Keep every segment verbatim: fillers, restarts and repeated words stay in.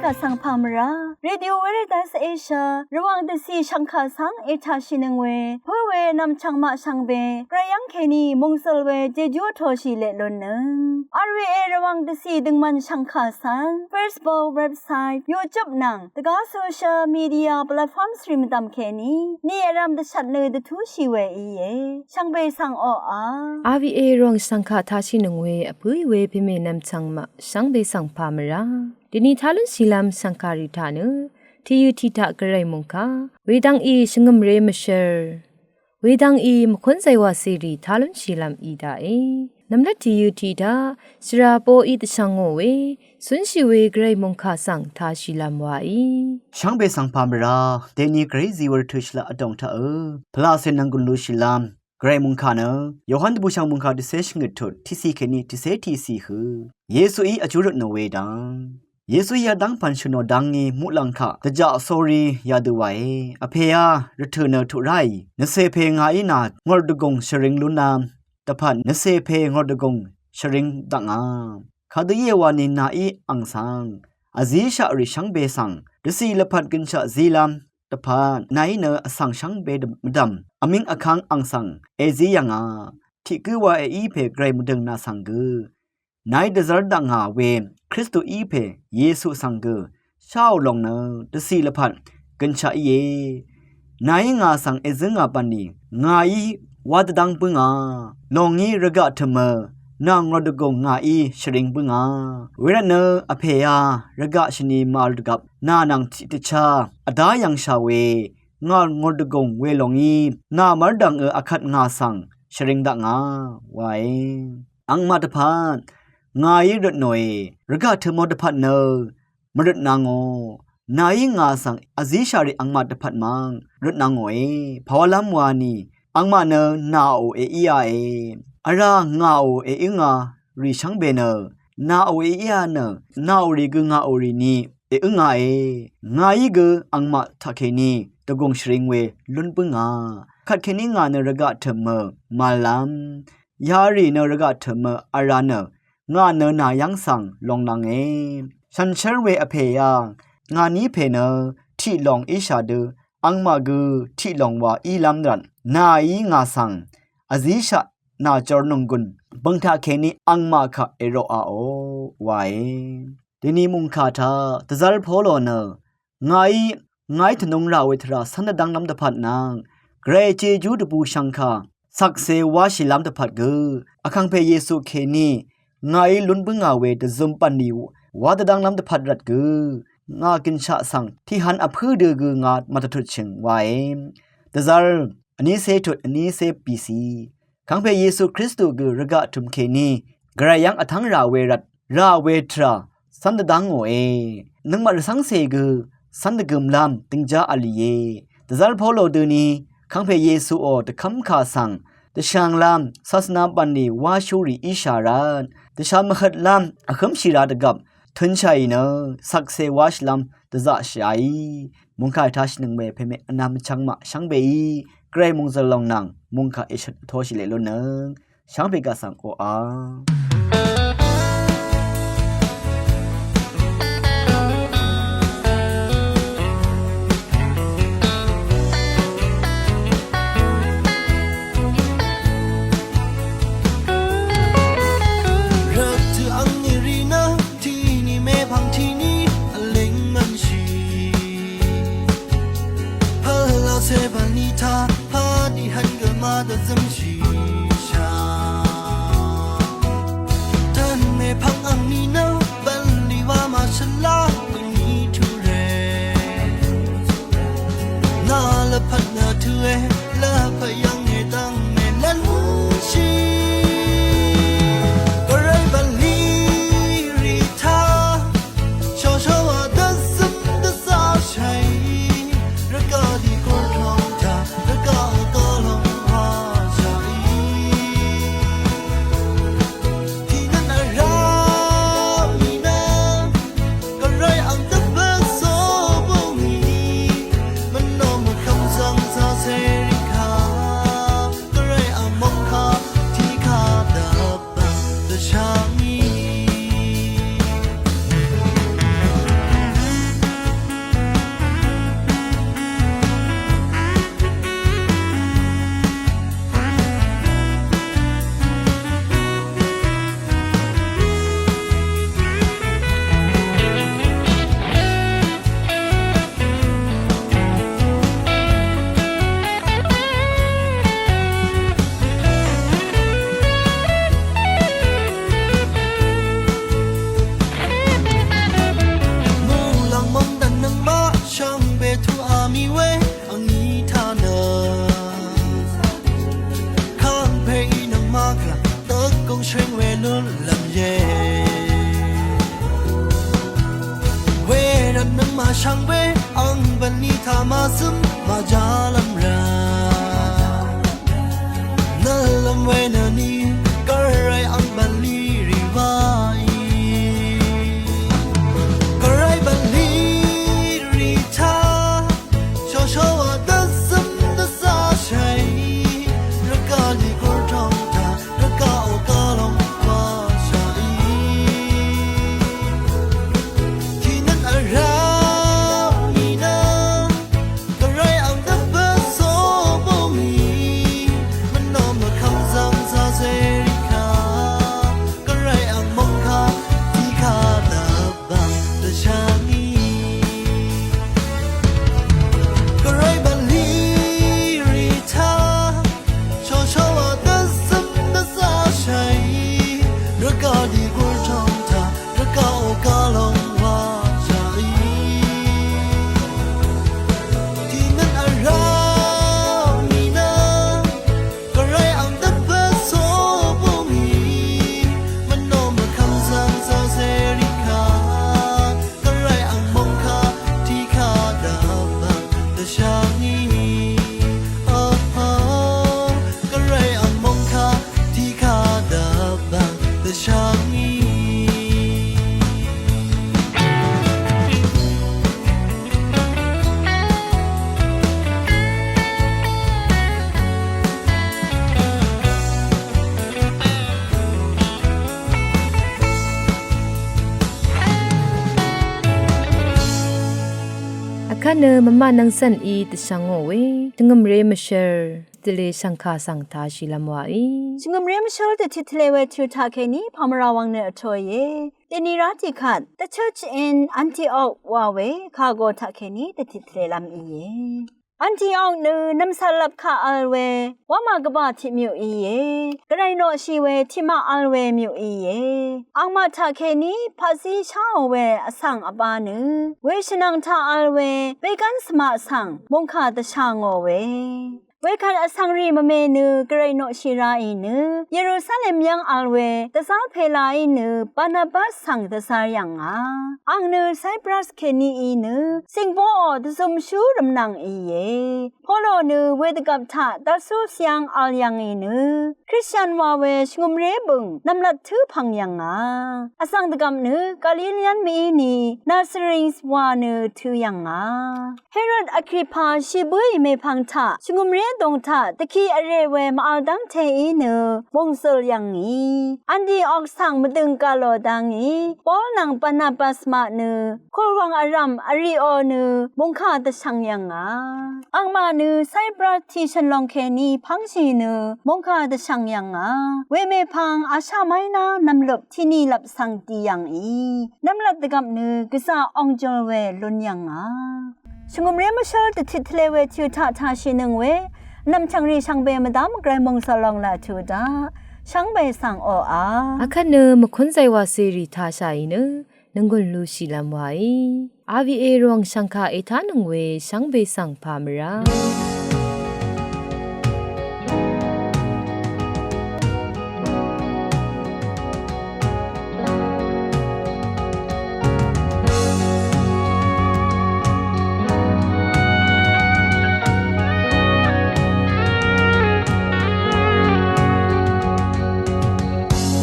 Vsvng pà mvrá Radio Veritas Asia Rvwàng dvcì shv̀ngkà svng ètàshìnøng we pǿ we nv̀mchv̀ng maq shvngbe Gvray yv́ng kèní mòngsøl we jejú vtoshì leq lunnøng. R V A Rvwàng dvcì døngmvn shv̀ngkà svng Facebook, website, YouTube nvng dvgá social media platforms rì mvdv̀m kèní ni vrv̄m dvshvt nø dvtúshì we íe. Shvngbe svng oqà R V A Rvwàng shv̀ngkà tashìnøng we vpǿì we pèmè nv̀mchv̀ng maq shvngbe svng pà mvrá dvni tá lúnshìlv́m shv̀ngkàrì taq nø tìyø̀ tiq taq Gvray mòngkà wedvng í shvngø̀mré mvshvr wedvng í mvkún zaywà cèrì tá lúnshìlv́m í daqe. Nv̀mlat tìyø̀ tiq taq shvrà poqí dvshvng ngò we cúnshì we Gvray mòngkà svng tāshìlv́m waí. Shvngbe svng pà mvrá dèni Gvray zí wur tø̄shìlaq vdòng taqø̄ pvlacè nvng gùn lushìlv́m Gvray mòngkà nø Yohan dvbùshv̀ng mòngkà dvcé shvngøt tut tiqcì kèní dvcé tiqcì hø Yesuí vjú røtnò we dang Yesuí yadv́ng pv̀n shø̀nò dang í muqlàng kaq dvjaq sórí yadø wàe. Vpèá rvtø̀ nø tuq ráì nvcè pè ngàí nà ngòrdvgùng shvring lúnv̄m dvpvt nvcè pè ngòrdvgùng shvring dvngà kadø íe wani nàí àng svng vzíshaqrì shvngbe svng dvcì lvpat gønshaq zílv́m dvpvt nàí nø vsvng shvngbe mvdv̀m vmíng vkv́ng àng svng èzí yv̀ngà. Tiq gǿ wa èí pè Gvray mvdø̀ng nà svng gø nàí dvzv́r dvngà we Kristu í pè Yesu svng gø sháò lòng nø dvcì lvpat gønshaq íe. Nàí ngà svng èzǿngà bv̀nlì ngàí wá dvdv́ng bǿngà lòngí rvgaq tø̀mø nà ngòrdvgùng ngàí shvring bǿngà. Wervtnø vpèá rvgaq shvni màvl dvgvp nà nvng tiqdvchá vdá yv̀ngshà we ngà ngòrdvgùng we lòngí nà mv́rdv̀ngø vkvt ngà svng shvring dvngà wae. Angmaq dvpvt ngàí røtnòe. Rvgaq tø̀mò dvpvt nø mvrøtnvngò. Nàí ngà svng vzíshaqrì angmaq dvpvt mvng røtnvngòe. Pàwálv́m wani angmaq nø nàò èíāe. Vrá ngàò èíngā rì shvngbe nø nàò èíā nø nàòrì gø ngàòrì ni èǿngāe. Ngàí gø angmaq taqkèní dvgùng shvring we lún bǿngà. Kvtkèní ngà nø rvgaq tø̀mø màvllv́m yarì nø rvgaq tø̀mø vrá nø ngà nø nà yv́ng svng longnv̄nge. Shànshér we vpèá ngàní pè nø tiq lòng íshà dø angmaq gø tiq lòng wa ílv́m rvt nàí ngà svng vzíshaq nà jórnònggùn bø̀ng taqkèní angmaq kaq èroqāò wae. Dèni mòngkà taq dvzv́r Polo nø ngàí ngàí tvnung rà we tvrà cv́n dvdv́nglv́m dvpvt nvng Gvray jejú dvbù shv̀ngkà shvkse wáshìlv́m dvpvt gø vkàngpè Yesu kèní ngàí lún bǿngà we dvzøm bv̀nlì wá dvdv́nglv́m dvpvt rvt gø ngà gønshaq svng tiqhvn vpǿ dø gø ngà màdvtutshø̀ng wae. Dvzv́r vnícé tut vnícé bìcì. Kàngpè Yesu Kristu gø rvgaq tø̀m kèní Gvray yv́ng vtv́ng rà we rvt rà we tvrà cv́n dvdv́ngòe. Nøngmaq rvcv́ngcè gø cv́n dvgø̀mlv́m døngjá v̄l lìe. Dvzv́r Polo døni kàngpè Yesuò dvkv́mkà svng dvshvnglv́m sasvna bv̀nlì wáshúrì íshà rvt dvsha mvhøtlv́m vhǿmshì ra dvgvp tø̄nshàì nø shvkse wáshìlv́m dvzaqshàí. Mòngkà ètashìnøng we pèmè vnvm vchvng maq shvngbeí Gvray mòngzø̀l lòng nvng mòngkà èshøt vtoshì leq lunnøng shvngbe gaq svng oqà. Rvt tø angni rì nø tìni mèpvng tìni vlíng mvnshì. Pvlacè bv̀nlì taq pàdì hvn gø màdvzømshì shà. Tvn mèpvng angni nø bv̀nlì wa màshvla bø̀ni tùrè. Nà lvpat nø tø̄e lvpat yv̀nge dv́ng mèlv́nshì. Gvray bv̀nlì rì taq shàshawa dvzøm dvzaqshàì. Rvgaq dì gurtlòng taq rvgaq gaq lòng washàì. Tiqnøt vrá mì nø Gvray ang dvpvt zó bǿngì. Mvnò mvkvm zvng zaqcè rì kà. Vshvngbe ang bv̀nlì taq màzøm màjálv́m rà. Nvlv́m we nø ni gvray ang bv̀nlì rì wàí. Gvray bv̀nlì rì taq shòshòwa dvzøm dvzashàí. Rvgaq lìgurtong taq rvgaq oka long wàshàí. Tiqnøt vrá mì nø gvray ang dvpvt so bø̀ngí. Mvnò mvkvm zvng zazerì kà gvray ang mòngkà tiqkà dvbvng dvshvngí. Gvray bv̀nlì rì taq shòshòwa dvzøm dvzashàí. Rvgaq lìgurtong taq rvgaq oka long wàshàí. Tiqnøt vrá mì nø gvray ang dvpvt so bø̀ngí. Mvnò mvkvm zvng zazerì kà gvray ang mòngkà tiqkà dvbvng dvshvngí. Oho, gvray ang mòngkà tiqkà dvbvng dvshvngí. Vkvt nø mvmà nvng cv̀n í dvshvngò we shvngø̀mré mvshv́l dvlē shv̀ngkà svng tāshìlv́m wàí. Shvngø̀mré mvshv́l dvtit tvlē we tø taqkèní pàmvrà wvng nø vtōìe. Dèni rá tiqkvt The Church in Antioch wa we kàgø taqkèní dvtit tvlēlv́m íe. Antiok nø nv̀msvt lvp kaq vl we wamà gvbà tiq myuq íe. Gvray noqshì we tiqmaq vl we myuq íe. Angmaq taqkèní paqzí sháò we vsvng vbá nø weshvnvng taq vl we wegv́n svmaq svng mòngkà dvshà ngò we. Wekvt vsvngrì mvme nø gvray noqshì rá í nø Yerusalem yv́ng vl we dvzv́r pèlá í nø Barnabas svng dvzv́r yv̀ngà. Àng nø Cyprus kèní í nø sìngbóò dvzømshú rvmnvng íe. Polo nø wedvgvp taq dvzú syv́ng vl yv̀ngì nø Kristian wa we shvngø̀mré bø̀ng nv̀mlat tǿ pv̀ng yv̀ngà. Vsvng dvgvp nø Galilian mìíni Nazarin wa nø tø̄ yv̀ngà. Herod Agrippa shì bǿì mèpvng taq shvngø̀mré dòng taq dvki vrè we mv-vl dv́ngte í nø mòngzø̀l yv̀ngì. Antiok svng mvdø̀ng gà lò dá ngì Pol nvng Barnabas maq nø kùrwàng vrv̀m vrìò nø mòngkà dvshvng yv̀ngà. Angmaq nø Cyprus tìshø̀n lòng kèní pv́ngshì nø mòngkà dvshvng yv̀ngà. Wemèpvng Asia Minor nv̀mløp tiqni lvp svng dì yv̀ngì. Nv̀mlat dvgvp nø gvzà ong jøl we lún yv̀ngà. Shvngø̀mré mvshǿl dvtit tvlē we tø̄ taq tāshìnøng we vnv̀m chv̀ngrì shvngbe mvdv́m gvray mòngsvlong laq tø̄ daq shvngbe svng oqà. Akvt nø mvkúnzay wàcèrì tāshàì nø nònggùn lushìlv́m wàí. R V A Rvwàng shv̀ngkà ètánøng we shvngbe svng pà mvrá.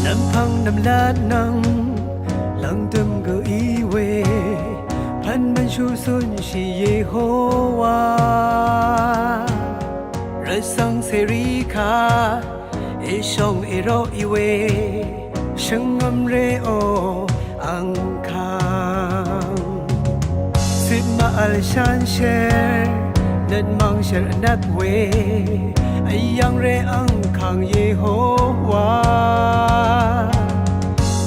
Nv̀mpv̀ng nv̀mlat nvng lv̀ngdø̀m gø í we pv̀n mv̀nshú cúnshì Yehowa. Rvcv̀ng cèrì kà èshòng èroqì we shvngø̀mré ò angkàng. Cit màvl shanshér nøt mv̀ngshèr vnvp we vyv̀ngré angkàng Yehowa.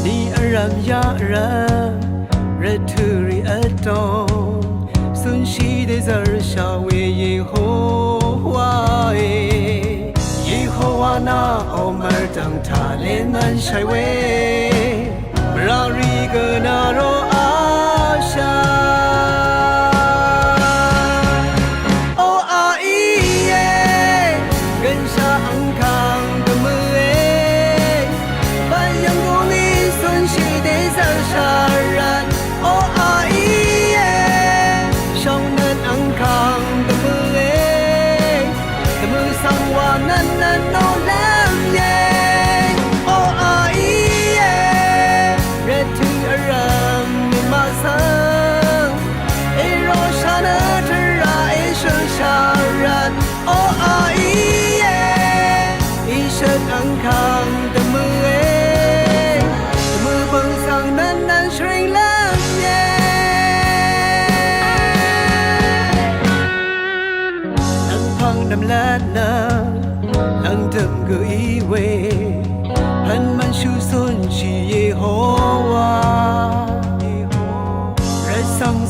Ni vrv̀m yaq rvt rvtø̀rì vdòng cúnshì dèzv̀rshà we Yehowae. Yehowa nà omvrdv̀ng taq lèmvnshàì we mvràrì gø nà roqashà. Oqà íe gønshaq angkàng gø mø̀e. Bv̀n yv̀nggùngí cúnshì dèzv̀rshà rvt oqà íe.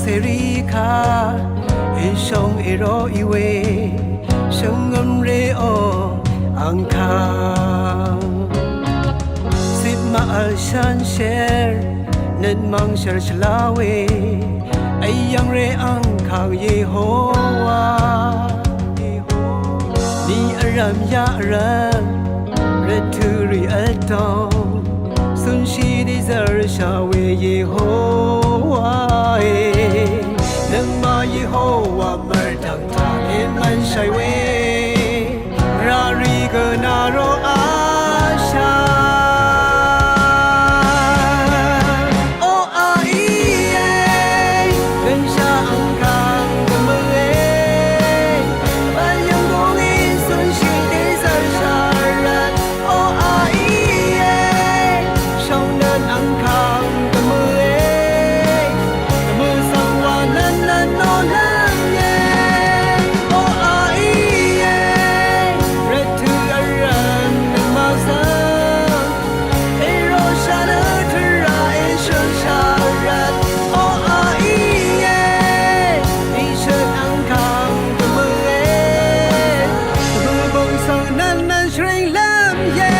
Sèrì kà èshòng èrò í we shvngø̀mré ò àngkàng. Sipmà vl shànshér nøt mv̀ngshv̀r shvlá we èyv̀ngré àngkàng Yehowa. Ni vrv̀m yaq vrv̀m rvtø̀ rì vtòng cúnshì dvzv̀rshà we Yehowae. Nøngmaq Yehowa mvrdv̀ng taq èmv̀nshàì we. Mvrà rì gø nà ro ashà. O a íe, gønshaq àngkàng gø mø̀e. Vbán yv̀nggùngí cúnshì dvzv̀rshà rvt. O a íe, shòng nøt àngkàng gø mø̀e. Gø mø̀ svng wa nøt nøt nò lv́m íe. O a íe, rvtø̀ vrv̀m nøngmaq svng èroshà nø tvrà èshø̀nshà rvt. O a íe, ìshøt àngkàng gø mø̀e. Gø mø̀ bø̀ng svng nøt nøt shvring lv́m íe.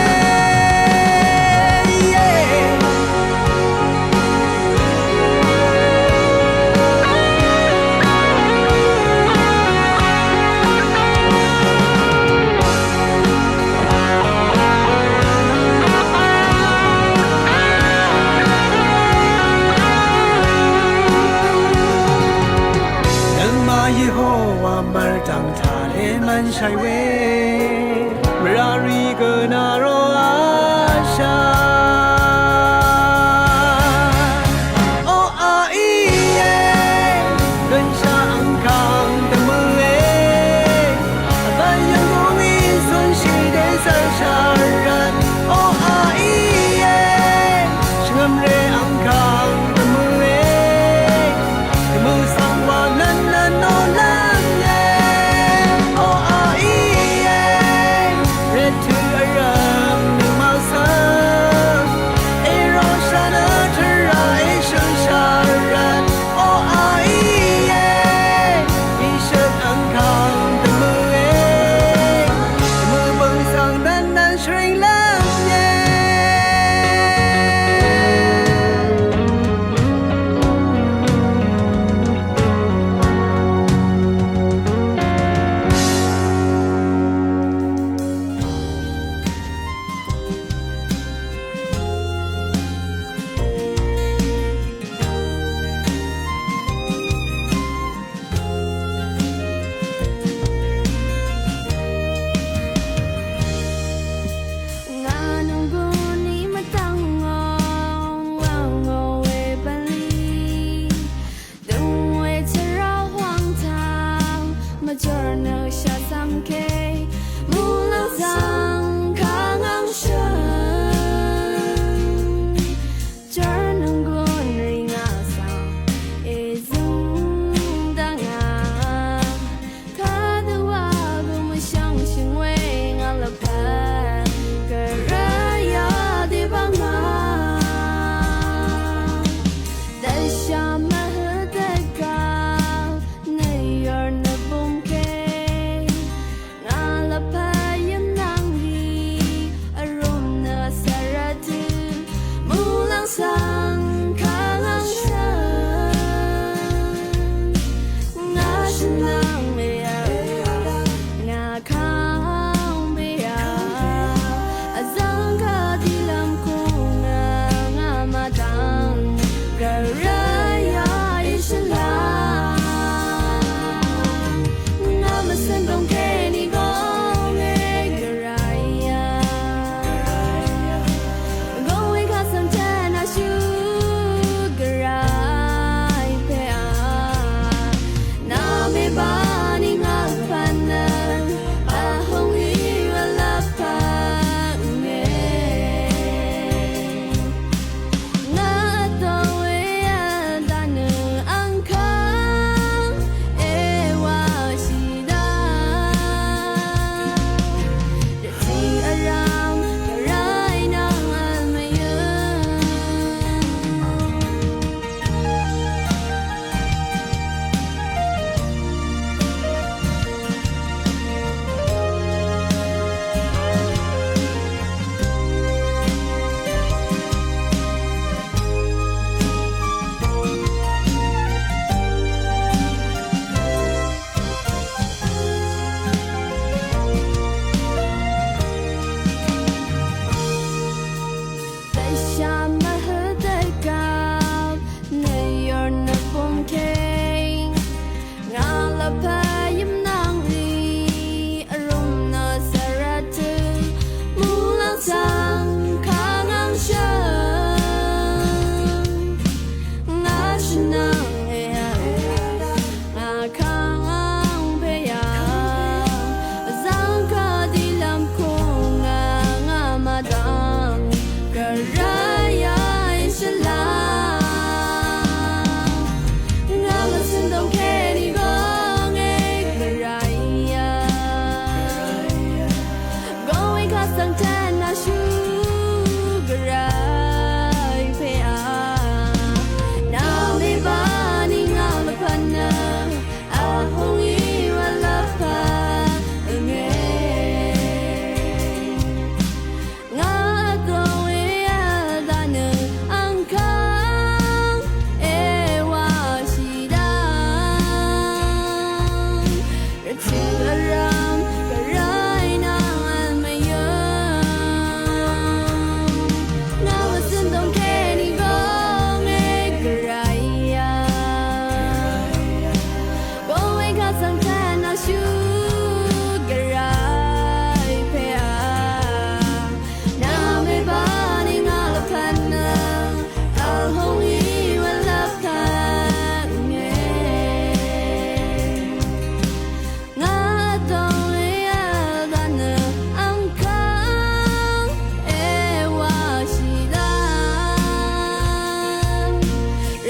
Nøngmaq Yehowa mvrdv̀ng taq èmv̀nshàì we. Mvrà rì gø nà ro ashà. O a íe, gønshaq àngkàng dvmø̀e. Vbán yv̀nggùngí cúnshì dvzv̀rshà rvt. O a íe, shvngø̀mré àngkàng dvmø̀e. Dvmø̀ svng wa nøt nøt nò lv́m íe. O a íe,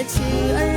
Chø vl